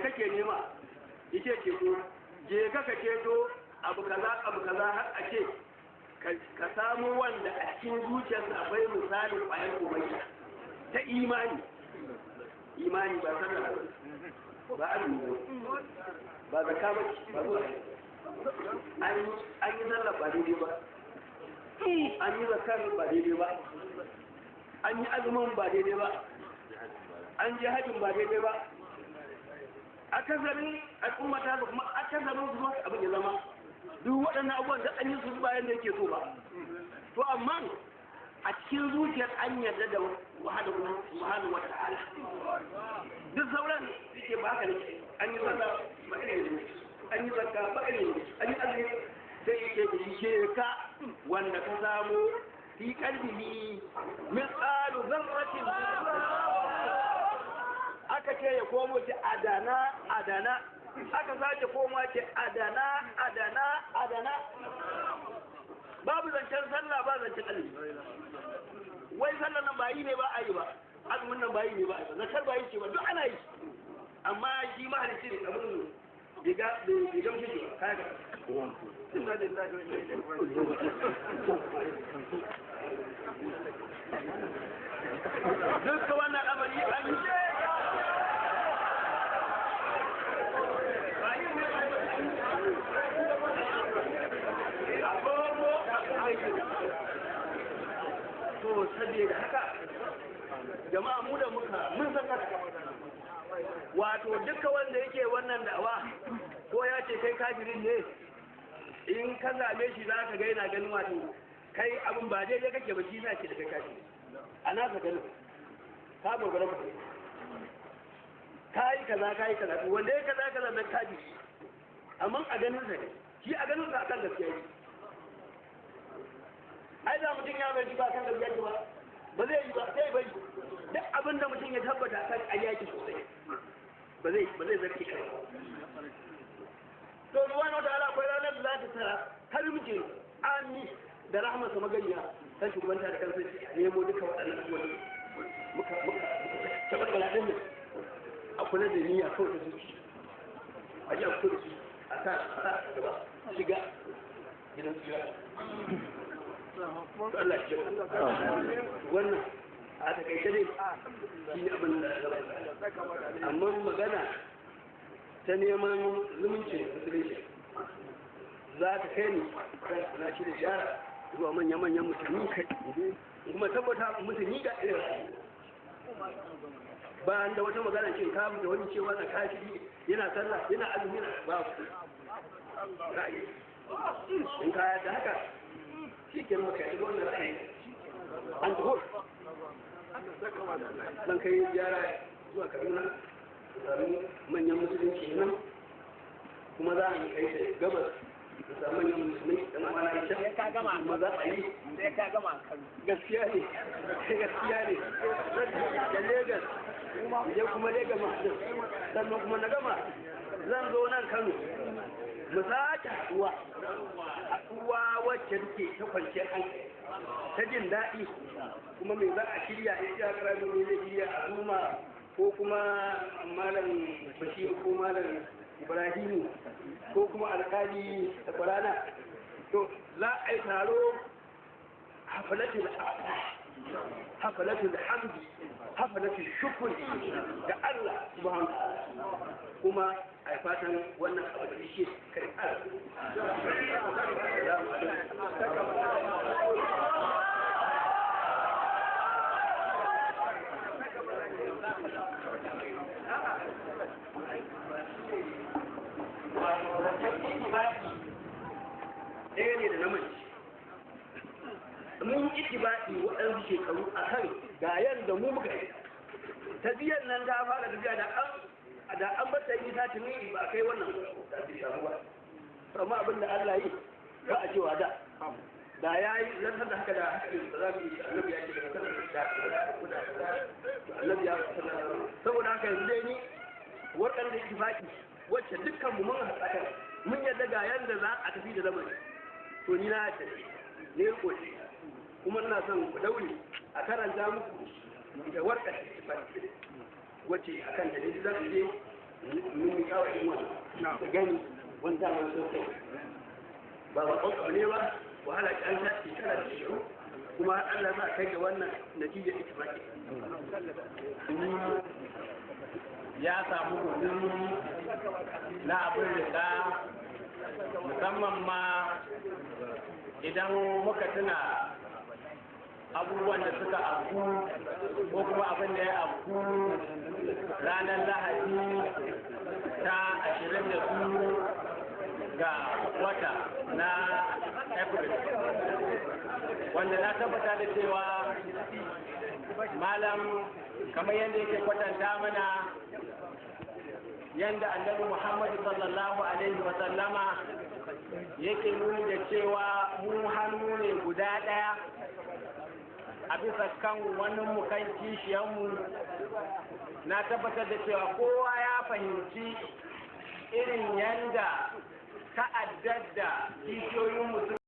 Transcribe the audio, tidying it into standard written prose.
kake nema? Yace ceto, je ka ka ceto abu kaza abu kaza har a ce ka samu wanda a cikin zuciyarsa akwai misalin ƙwayar komayya ta imani. Imani ba sallah ba, ba azumi ba, ba zakka ba, ba zuwa an yi sallah ba daidai ba, an yi zakar ba daidai ba, an yi azumin ba daidai ba, an je hajjin ba daidai ba. Akasarin al'umma ta kuma akasarin su abin ya zama duk waɗannan abubuwan da an yi su bayan da yake so ba. To amma a cikin zuciyar an yarda da wahada wa ta'ala, duk sauran suke ba haka nake. An yi sallah ba irin ne, an yi zakka ba irin ne, an yi azumi sai yake da shi ka wanda ka samu fi qalbihi mithqalu dharratin. Aka ce ya komo ce adana adana, aka sake koma ce adana adana adana. Babu zancen sallah, ba zancen azumi. Wai sallah nan ba yi ne ba a yi ba, azumin nan ba yi ne ba a yi ba, zakar ba yi ce ba, duk ana yi. Amma shi mahalicci ne abin bai gamshe shi ba. Kaya ka duk wannan amari an yi. To saboda haka jama'a mu da muka mun san haka, wato duka wanda yake wannan da'awa ko ya ce kai kafirin ne, in ka zame shi za ka ga yana ganin wato kai abin ba daidai kake ba, shi za ce da kai kafiri. A nasa ganin ka dogara ba ka yi kaza ka yi kaza, wanda ya kaza kaza na kafiri, amma a ganin sa ne, shi a ganin sa akan gaskiya ne. Ai da mutum ya bai ba kan gaskiya ba, ba zai yi ba, sai bai duk abin da mutum ya tabbata kan ayyaki sosai ba zai zarki kai. To ruwan wata ala akwai ranar da za ta tara har muke ami da rahmarsa maganiya ta shugabanta da kansa a nemo duka waɗannan abubuwan muka tabarbala ɗin nan a kula da niyya kawai ta zuci, a ji a kula da su a sa gaba shiga gidan tsira. Allah shi wannan a takaice dai shi ne abin da amma magana ta neman zumuncin musulunci za ta kai ni na shi da ziyara zuwa manya-manyan musulmi kai kuma tabbata musulmi ga irin ba da wata magana ce ka da wani cewa na kafiri yana sallah yana azumi yana ba ra'ayi. In ka yadda haka shi ke maka yi wannan ra'ayi an taho zan kai ziyara zuwa Kaduna sami manyan musulunci nan, kuma za a yi kai ta gabas da sami manyan musulmi da mana ita kuma za a yi. Sai ka gama Kano. Gaskiya ne, gaskiya ne. Da Legas je kuma Legas masu, sannan kuma na gama zan zo nan Kano mu sake haɗuwa, haɗuwa wacce take ta kwanciyar hankali ta jin daɗi. Kuma me za a shirya in ya karami ne zai shirya a zuma ko kuma malam Bashir ko malam Ibrahimu ko kuma alkali da Kwarana. To za a yi taro hafalatul hafalatul hamdi hafalatul shukri ga Allah subhanahu wa ta'ala, kuma a fatan wannan abu da shi kai ɗaya ne da namiji. Mun itibaki waɗansu shekaru a kan ga yadda mu muka yi tafiyar nan ta fara tafiya da an bata yi ta tuni ba kai wannan da ta samu ba. Amma abin da Allah yi ba a cewa da da ya yi zartar da haka da haka ba za mu yi. Annabi ya ce da da da annabi ya saboda haka yanzu dai ni waɗanda ittifaki wacce dukkan mu mun haɗa mun yadda ga yanda za a tafi da zamani, to ni na tafi ne koshi kuma ina son ku daure a karanta muku da warkar ittifaki wacce akan da ne zan je Mun yi kawai wannan da gani wanda ma so kai ba ba abu ne ba, wahala ta an sha shekara da shekaru, kuma Allah za a kai ga wannan natija ittifaqi. Ya samu gudun na abin rika, musamman ma idan muka tuna abubuwan da suka afku ko kuma abin da ya afku ranar Lahadi ta 22 ga wata na April, wanda na tabbata da cewa malam, kamar yadda yake kwatanta mana yadda Annabi Muhammadu sallallahu alaihi wasallama yake nuni da cewa mu hannu ne guda ɗaya a bisa kan wani mu kan kishiyanmu. Na tabbatar da cewa kowa ya fahimci irin yadda ta'addar da kishiyoyinmu.